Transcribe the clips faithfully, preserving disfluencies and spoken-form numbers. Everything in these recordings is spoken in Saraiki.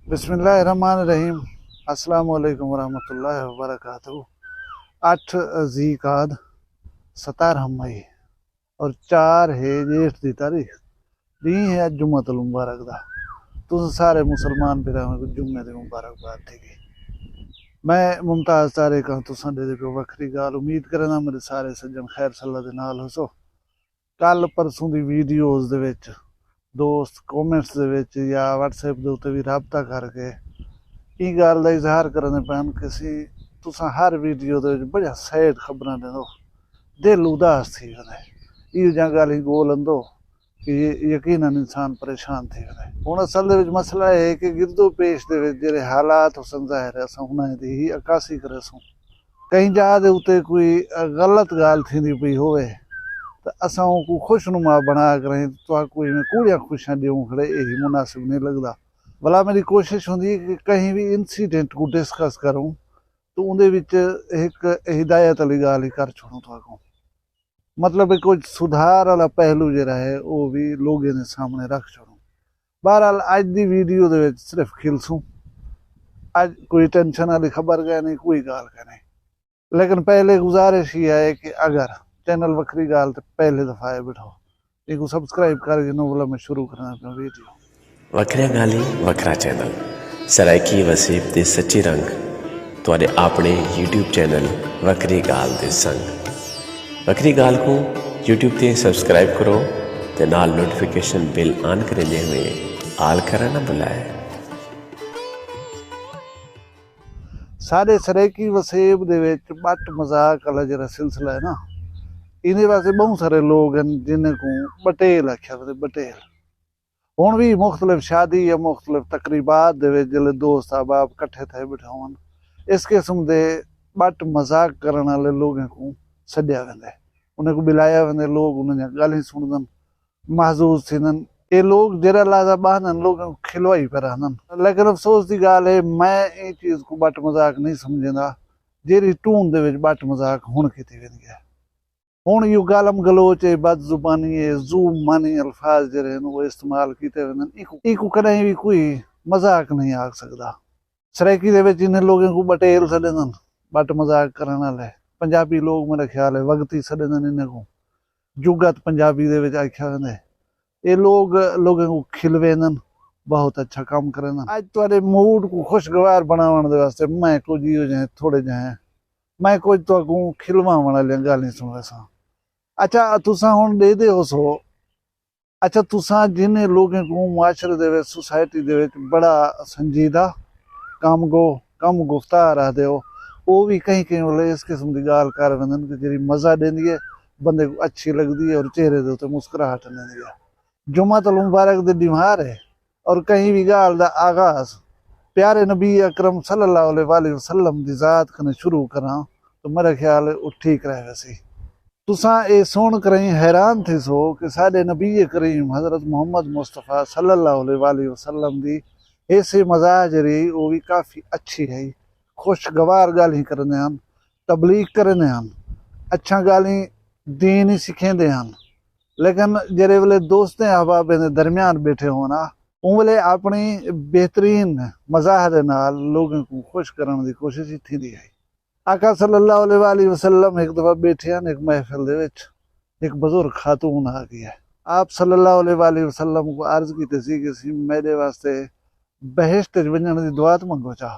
بسم اللہ الرحمن الرحیم۔ السلام علیکم ورحمۃ اللہ وبرکاتہ۔ اٹھ ذی قعد، ستارہ مئی، اور چار ہے جیٹھ دی تاریخ۔ ݙینہہ ہے اڄ جمعۃ المبارک دا۔ تساں سارے مسلمان بھراواں کوں جمعے دی مبارکباد تھی ڳئی۔ میں ممتاز طارق ہاں، تساں ݙیہدے پیو وکھری ڳالھ۔ امید کرینداں میݙے سارے سڄݨ خیر صلاح دے نال ہوسو۔ کل پرسوں دی ویڈیوز دے وچ دوست کمنٹس دے وچ یا واٹس ایپ دے اتے وی رابطہ کر کے ایں ڳالھ دا اظہار کریندے پئے ہن کہ سی تساں ہر ویڈیو دے وچ بڑیاں سیڈ خبراں ݙیندو، دل اداس تھی ویندے۔ ایہو جیاں ڳالھیں ڳول اندو کہ یقیناً انسان پریشان تھی ویندے۔ ہݨ اصل دے وچ مسئلہ اے ہے کہ گرد و پیش دے وچ جیڑھے حالات حسن ظاہر ہے، اساں انہاں دی ہی عکاسی کریسوں۔ کہیں جاہ دے اتے کوئی غلط ڳالھ تھیندی پئی ہووے تاں اساں اونکوں خوش نما بݨا کریں، تہاکوں ایویں کوڑیاں خوشیاں ݙیوں کھڑے، ایہی مناسب نہیں لڳدا۔ ولا میݙی کوشش ہوندی ہے کہ کہیں وی انسیڈنٹ کوں ڈسکس کروں تاں اوندے وچ ہک ہدایت والی ڳالھ ہی کر چھوڑوں تہاکوں۔ مطلب ہے کجھ سدھار والا پہلو جیڑھا ہے او وی لوگیں دے سامݨے رکھ چھوڑوں۔ بہرحال اڄ دی ویڈیو دے وچ صرف کھلسوں۔ اڄ کوئی ٹینشن والی خبر کائنی، کوئی ڳالھ کائنی۔ لیکن پہلے گزارش یہ ہے کہ اگر چینل وکھری ڳالھ تے پہلے دفعہ آئے ٻیٹھو، ایکوں سبسکرائب کر گھنو، ولا میں شروع کرنا پیا ویڈیو۔ وکھریاں ڳالھیں، وکھرا چینل، سرائیکی وسیب دے سچے رنگ، تہاݙے آپݨے یوٹیوب چینل وکھری ڳالھ دے سنگ۔ وکھری ڳالھ کوں یوٹیوب تے سبسکرائب کرو تے نال نوٹیفیکیشن بیل آن کریندے ہوئے آل کرݨ نہ بھلائے۔ ساݙے سرائیکی وسیب دے وچ ٻٹ مذاق والا جیڑھا سلسلہ ہے نا، ایندے واسطے ٻہوں سارے لوگ ہن جنہیں کوں ٻٹیل آکھیا ویندے، ٻٹیل۔ ہݨ وی مختلف شادی یا مختلف تقریبات دے وچ جیلے دوست احباب کٹھے تھئے ٻیٹھے ہون، اس قسم دے ٻٹ مذاق کرݨ والے لوگیں کوں سݙیا ویندے، انہیں کوں ٻلایا ویندے، لوگ انہیں دیاں ڳالھیں سݨدن، محظوظ تھیندن۔ اے لوگ جیڑھا لحظہ ٻاہندن، لوگاں کوں کھلوائی پئے رہندن۔ لیکن افسوس دی ڳالھ ہے، میں ایں چیز کوں ٻٹ مذاق نہیں سمجھیندا جیڑھی ٹون دے وچ ٻٹ مذاق ہݨ کیتی ویندی ہے۔ ہݨ ایہو گالم گلوچ ہے، بد زبانی ہے، زو معنی الفاظ جیڑھے ہن او استعمال کیتے ویندن، اینکوں اینکوں کݙاہیں وی کوئی مذاق نہیں آکھ سڳدا۔ سرائیکی دے وچ انہیں لوگیں کوں ٻٹیل سݙیندن، ٻٹ مذاق کرݨ والے۔ پنجابی لوگ میرا خیال ہے وڳتی سݙیندن انہیں کوں، جڳت پنجابی دے وچ آکھیا ویندے۔ اے لوگ لوگیں کوں کھلویندن، بہت اچھا کم کریندن۔ اڄ تہاݙے موڈ کوں خوشگوار بݨاوݨ دے واسطے میں کجھ ایہو جہیں تھوڑے جہیں میں کجھ تہاکوں کھلواوݨ والیاں ڳالھیں سݨویساں۔ اچھا، تساں ہݨ ݙیہدے ہوسو، اچھا، تساں جنہیں لوگیں کوں معاشرے دے وچ، سوسائٹی دے وچ بڑا سنجیدہ کم گو، کم گفتار آہدے ہو، او وی کہیں کہیں ویلے اس قسم دی ڳالھ کر ویندن کہ جیڑھی مزہ ݙیندی ہے، بندے کوں اچھی لڳدی ہے اور چہرے دے اتے مسکراہٹ آندی ہے۔ جمعۃ المبارک دے ݙیہاڑے اور کہیں وی ڳالھ دا آغاز پیارے نبی اکرم صلی اللہ علیہ وآلہ وسلم دی ذات کنیں شروع کراں تو میرا خیال ہے او ٹھیک رہ ویسی۔ تساں اے سݨ کریں حیران تھیسو کہ ساݙے نبی کریم حضرت محمد مصطفیٰ صلی اللہ علیہ وآلہ وسلم دی ایسی مزاج رہی، او وی کافی اچھی ہے، خوشگوار ڳالھیں کریندے ہن، تبلیغ کریندے ہن، اچھاں ڳالھیں دین ہی سکھیندے ہن۔ لیکن جیڑھے ویلے دوستیں احبابیں دے درمیان ٻیٹھے ہونا، اوں ویلے اپݨی بہترین مزاح دے نال لوگیں کوں خوش کرݨ دی کوشش ہی تھیندی ہئی۔ آقا صلی اللہ علیہ وآلہ وسلم ہک دفعہ ٻیٹھے ہن ہک محفل دے وچ، ہک بزرگ خاتون آ ڳئی ہے۔ آپ صلی اللہ علیہ وآلہ وسلم کوں عرض کیتے سی کہ سی میݙے واسطے بہشت وچ ونڄݨ دی دعا تاں منگو چا۔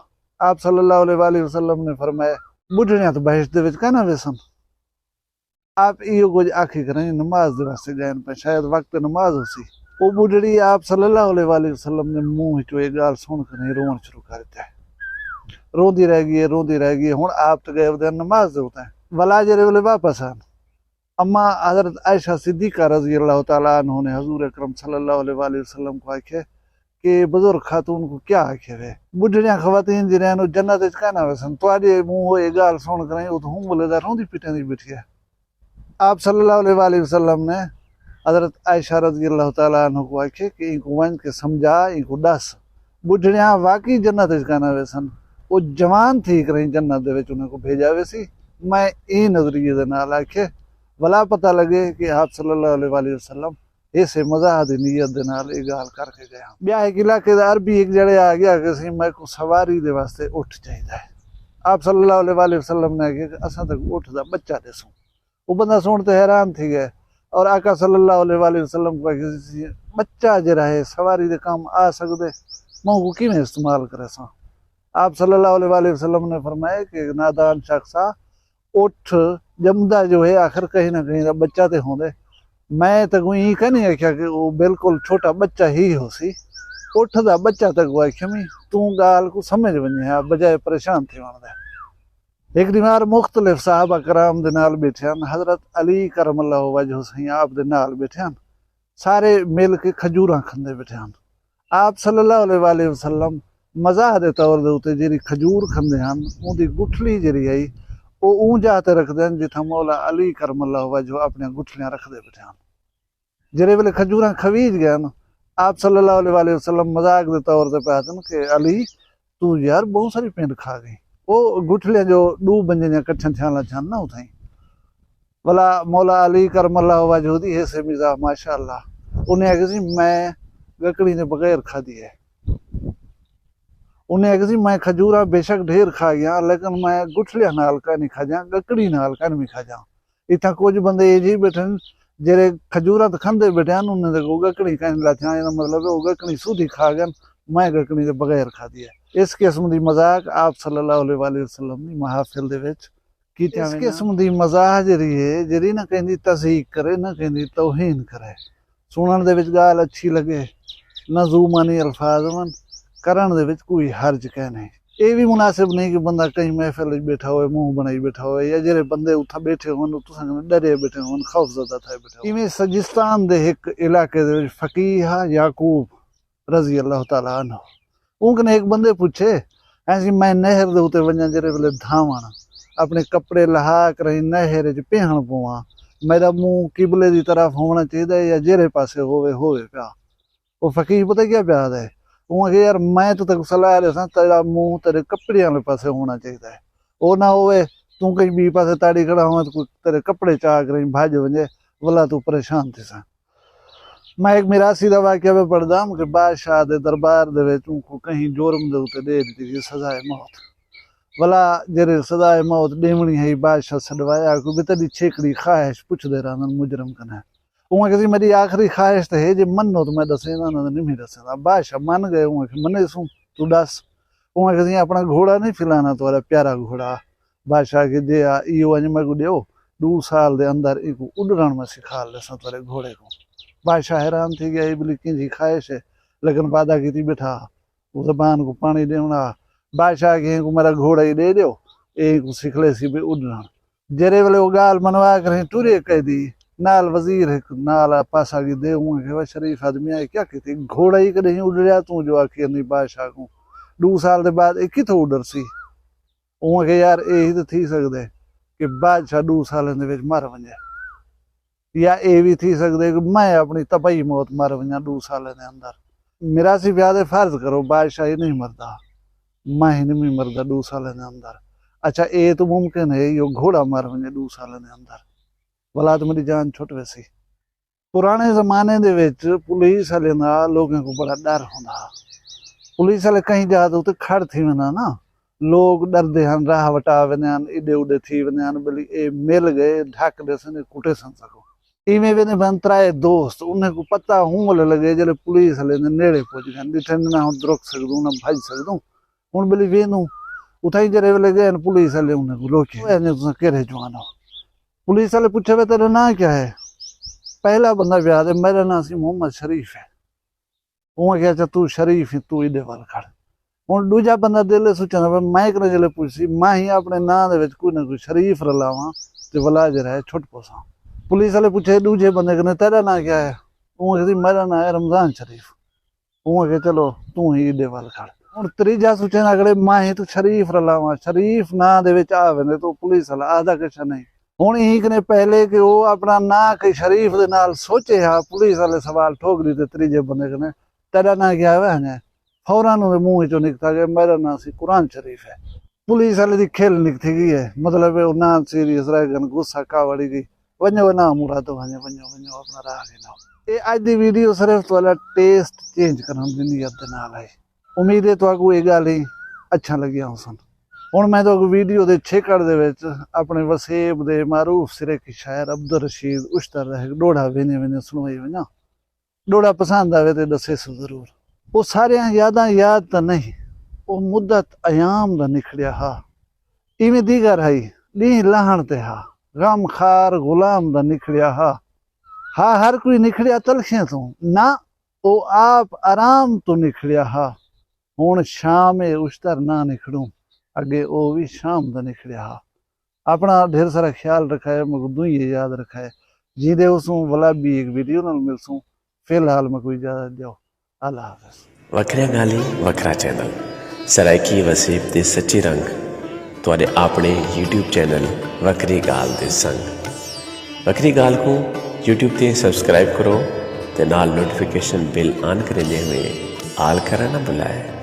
آپ صلی اللہ علیہ وآلہ وسلم نے فرمایا، ٻڈھڑیاں تاں بہشت دے وچ کائناں ویسن۔ آپ ایہو کجھ آکھی کریں نماز دے واسطے ڳئن پئے، شاید وقت نماز ہوسی۔ او ٻڈھڑی آپ صلی اللہ علیہ وآلہ وسلم دے منہ وچوں اے ڳالھ سݨ کریں رووݨ شروع کر ݙتا ہے۔ روندی رہ ڳئی ہے، روندی رہ ڳئی ہے۔ ہݨ آپ تے ڳئے ودے نماز دے اتے، ولا جیڑھے ویلے واپس آن، اماں حضرت عائشہ صدیقہ رضی اللہ تعالیٰ عنہ نے حضور اکرم صلی اللہ علیہ وآلہ وسلم کوں آکھے کہ بزرگ خاتون کوں کیا آکھے وے؟ ٻڈھڑیاں خواتین جیڑھیاں ہن او جنت وچ کائناں ویسن، تہاݙے منہوں اے ڳالھ سݨ کریں او تاں ہوں ولے دا روندی پٹیندی ٻیٹھی ہے۔ آپ صلی اللہ علیہ وآلہ وسلم نے حضرت عائشہ رضی اللہ تعالیٰ عنہ کوں آکھے کہ اینکوں ونڄ کے سمجھا، اینکوں ݙس، ٻڈھڑیاں واقعی جنت وچ کائناں ویسن، او جوان تھی کریں جنت دے وچ انہیں کوں بھیجا ویسی۔ میں ایں نظریے دے نال آکھے ولا پتہ لڳے کہ آپ صلی اللہ علیہ وآلہ وسلم ایسے مزاح دی نیت دے نال اے ڳالھ کر کے ڳئے ہن۔ ٻیا ہک علاقے دا عربی ہک جیڑھے آ ڳیا کہ سئیں میکوں سواری دے واسطے اٹھ چاہیدا ہے۔ آپ صلی اللہ علیہ وآلہ وسلم نے آکھیا کہ اساں تیکوں اٹھ دا ٻچہ ݙیسوں۔ او بندہ سݨ تے حیران تھی ڳئے اور آقا صلی اللہ علیہ وآلہ وسلم کوں آکھیا کہ سئیں ٻچہ جیڑھا ہے سواری دے کم آ سڳدے، میں اونکوں کیویں استعمال کریساں؟ آپ صلی اللہ علیہ وآلہ وسلم نے فرمایا کہ نادان شخص آ، اٹھ ڄمدا جو ہے آخر کہیں نہ کہیں دا ٻچہ تے ہوندے۔ میں تیکوں ایں کائنی آکھیا کہ او بالکل چھوٹا ٻچہ ہی ہوسی۔ اٹھ دا ٻچہ تیکوں آکھیمی، توں ڳالھ کوں سمجھ ونڄیں ہا بجائے پریشان تھیوݨ دے۔ ہک ݙینہوار مختلف صحابہ کرام دے نال ٻیٹھے ہن، حضرت علی کرم اللہ وجہہ سئیں آپ دے نال ٻیٹھے ہن، سارے مل کے کھجوراں کھندے ٻیٹھے ہن۔ آپ صلی اللہ علیہ وآلہ وسلم مزاح دے طور دے اتے جیڑھی کھجور کھندے ہن، اوندی گٹھلی جیڑھی ہئی، او اوں جاہ تے رکھدے ہن جتھاں مولا علی کرم اللہ وجہہ اپݨیاں گٹھلیاں رکھدے ٻیٹھے ہن۔ جیڑھے ویلے کھجوراں کھویج ڳئے ہن، آپ صلی اللہ علیہ وآلہ وسلم مذاق دے طور تے پئے آہدن کہ علی، توں یار ٻہوں ساری پنڈ کھا ڳئیں۔ او گٹھلیاں جو ݙو بندیاں دیاں کٹھیاں تھیاں لڳیاں ہن نا اتھائیں۔ ولا مولا علی کرم اللہ وجہہ دی ایسے مزاح، ماشاءاللہ۔ انہیں آکھیا سی، میں ڳکڑی دے بغیر کھادی ہے۔ انہیں آکھیا سی، میں کھجوراں بے شک ڈھیر کھا ڳیاں، لیکن میں گٹھلیاں نال کائنی کھادیاں، ڳکڑی نال کائنی کھادیاں۔ اتھاں کجھ بندے ایجھے ہی ٻیٹھے ہن، جیڑھے کھجوراں تاں کھندے ٻیٹھے ہن، انہیں دے کوں ڳکڑی کائنی لاتھیاں، ایندا مطلب ہے او ڳکڑی سودھی کھا ڳئن، میں ڳکڑی دے بغیر کھادی ہے۔ اس قسم دی مذاق آپ صلی اللہ علیہ وآلہ وسلم دی محافل دے وچ کیتیاں ویندیاں۔ اس قسم دی مزاح جیڑھی ہے، جیڑھی نہ کہیں دی تضحیک کرے، نہ کہیں دی توہین کرے۔ سݨݨ دے وچ ڳالھ اچھی لڳے، نہ ذو معنی الفاظ ہوون، کرݨ دے وچ کوئی حرج کائنی۔ اے وی مناسب نہیں کہ بندہ کہیں محفل وچ ٻیٹھا ہوئے، منہ بݨائی ٻیٹھا ہوئے، یا جیڑھے بندے اتھاں ٻیٹھے ہوون، او تساں کنے ݙرے ٻیٹھے ہوون، خوفزدہ تھئے ٻیٹھے ہوون۔ ایویں سجستان دے ہک علاقے دے وچ فقیہ ہا یعقوب رضی اللہ تعالیٰ عنہ۔ اوں کنے ہک بندے پچھے، ایسی میں نہر دے اتے ونڄاں جیڑھے ویلے دھاوݨ، اپݨے کپڑے لہا کرہیں نہر اچ پیہݨ پواں، میݙا منہ قبلے دی طرف ہووݨا چاہیدا ہے یا جیڑھے پاسے ہووے، ہووے پیا؟ او فقیہ پتہ کیا پیا آہدا ہے؟ اوں آکھیا، یار، میں تاں تیکوں صلاح ݙیساں، تیݙا منہ تیݙے کپڑیاں آلے پاسے ہووݨا چاہیدا ہے۔ او نہ ہووے، توں کہیں ٻئی پاسے تاڑی کھڑا ہوویں تاں کوئی تیݙے کپڑے چا کرہیں بھڄ ونڄے، ولا توں پریشان تھیسیں۔ میں ہک میراثی دا واقعہ پیا پڑھدا ہم کہ بادشاہ دے دربار دے وچ اونکوں کہیں جرم دے اتے ݙے ݙتی ڳئی سزائے موت۔ ولا جیڑھے سزائے موت ݙیوݨی ہئی، بادشاہ سݙوایا، کوئی بے تیݙی چھیکڑی خواہش پچھدے رہندن مجرم کنے۔ اوں آکھیا سی، میݙی آخری خواہش تاں ہے، جے منو تاں میں ݙسینداں، نہ تاں نمھی ݙسینداں۔ بادشاہ من ڳئے، اوں آکھیا، منیسوں، توں ݙس۔ اوں آکھیا سی، اپݨا گھوڑا نہیں پھلانا، تہاݙا پیارا گھوڑا۔ بادشاہ آکھیا، جے آ، ایہو انڄ میکوں ݙیو، ݙو سال دے اندر اینکوں اݙرݨ میں سکھا ݙیساں تہاݙے گھوڑے کوں۔ بادشاہ حیران تھی ڳیا، اے ٻلی کینجھی خواہش ہے، لیکن وعدہ کیتی ٻیٹھا۔ او زبان کوں پاݨی ݙیوݨ آ۔ بادشاہ آکھیا، اینکوں میݙا گھوڑا ہی ݙے ݙیو، اے اینکوں سکھ لیسی پئے اݙرݨ۔ جیڑھے ویلے او ڳالھ منوا کرہیں ٹرے قیدی، نال وزیر ہک نال پاسا گھدے، اوں آکھیا، وے شریف آدمی آ، اے کیا کیتی؟ گھوڑا ہی کݙہیں اݙریا توں جو آکھی نہیں بادشاہ کوں، ݙو سال دے بعد اے کتھوں اݙرسی؟ اوں آکھیا، یار، اے ہی تاں تھی سڳدے کہ بادشاہ ݙو سالیں دے وچ مر ونڄے۔ یا اے وی تھی سڳدے کہ میں اپݨی طبعی موت مر ونڄاں ݙو سالیں دے اندر۔ میراثی پیا آہدے، فرض کرو بادشاہ ہی نہیں مردا، میں ہی نہیں مردا ݙو سالیں دے اندر۔ اچھا، اے تاں ممکن ہے جو گھوڑا مر ونڄے ݙو سالیں دے اندر، ولا تاں میݙی جان چھٹ ویسی۔ پراݨے زمانے دے وچ پولیس آلیاں دا لوکیں کوں بڑا ݙر ہوندا ہا۔ پولیس آلے کہیں جاہ دے اتے کھڑ تھی ویندن نا، لوک ݙردے ہن، راہ وٹا ویندے ہن، ایݙے اوݙے تھی ویندے ہن، ٻلی اے مل ڳئے، ڈھک ݙیسن، اے کٹیسن ساکوں۔ ایویں ویندے پئے ہن ترائے دوست، انہیں کوں پتہ اوں ویلے لڳے جیلے پولیس آلے دے نیڑے پڄ ڳئے ہن، ݙٹھن نہ ہݨ درک سڳدوں، نہ بھڄ سڳدوں۔ ہݨ ٻلی ویندوں، اتھائیں جیڑھے ویلے ڳئے ہن پولیس آلے انہیں کوں روکے، اے تساں کیڑھے جوان ہو؟ پولیس آلے پچھے، وے تیݙا ناں کیا ہے؟ پہلا بندہ پیا آہدے، میݙا ناں سی محمد شریف ہے۔ اوں آکھیا، اچھا توں شریف ہیں، توں ایݙے ول کھڑ۔ ہݨ ݙوجھا بندہ دل اچ سوچیندا پئے، میں کنے جیلے پچھسی، میں ہی اپݨے ناں دے وچ کوئی نہ کوئی شریف رلاواں تے ولا جیڑھا ہے چھٹ پوساں۔ پولیس آلے پچھے ݙوجھے بندے کنے، تیݙا ناں کیا ہے؟ اوں آکھیا، میݙا ناں ہے رمضان شریف۔ اوں آکھیا، چلو توں ہی ایݙے ول کھڑ۔ ہݨ تریجھا سوچیندا کھڑے، میں ہی تاں شریف رلاواں، شریف ناں دے وچ آ ویندے تاں پولیس آلا آہدا کجھ نہیں۔ ہݨ ایں کنے پہلے کہ او اپݨا ناں کہیں شریف دے نال سوچے ہا، پولیس آلے سوال ٹھوک ݙتے تریجھے بندے کنے، تیݙا ناں کیا ہے؟ وے ہنجے فوراً اوندے منہ وچوں نکتا کہ میݙا ناں سی قرآن شریف ہے۔ پولیس آلے دی کھل نکتی ڳئی ہے، مطلب ہے او ناں سیریس رہ ڳئے ہن، غصہ کاوڑی ڳئی۔ ونڄو نا مرادو، ونڄو، ونڄو، ونڄو، اپݨا راہ گھنو۔ اے اڄ دی ویڈیو صرف تہاݙا ٹیسٹ چینج کرݨ دی نیت دے نال ہئی۔ امید ہے تہاکوں اے ڳالھیں اچھیاں لڳیاں ہوسن۔ ہݨ میں تہاکوں ویڈیو دے چھیکڑ دے وچ اپݨے وسیب دے معروف سرائیکی شاعر عبدالرشید اشتر دا ہک ݙوہڑا ویندے ویندے سݨوائی ونڄاں۔ ݙوہڑا پسند آوے تے ݙسیسو ضرور۔ او ساریاں یاداں یاد تاں نہیں، او مدت ایام دا نکھڑیا ہا۔ ایویں دیگر ہئی، ݙینہہ لہݨ تے ہا، غم خار غلام دا نکھڑیا ہا۔ ہا ہر کوئی نکھڑیا تلخیں توں، نہ، او آپ آرام توں نکھڑیا ہا۔ ہݨ شام اے اشتر نہ نکھڑوں، اڳے او وی شام دا نکھڑیا ہا۔ اپݨا ڈھیر سارا خیال رکھائے، میکوں دعائیں یاد رکھائے۔ جیندے ہوسوں ولا ٻئی ہک ویڈیو نال ملسوں۔ فی الحال میکوں اجازت ݙیو۔ اللہ حافظ۔ وکھریاں ڳالھیں، وکھرا چینل۔ سرائیکی وسیب دے سچے رنگ تہاݙے اپݨے یوٹیوب چینل وکھری ڳالھ دے سنگ۔ وکھری ڳالھ کوں یوٹیوب تے سبسکرائب کرو تے نال نوٹیفیکیشن بیل آن کریندے ہوئے آل کرݨ نہ بھلائے۔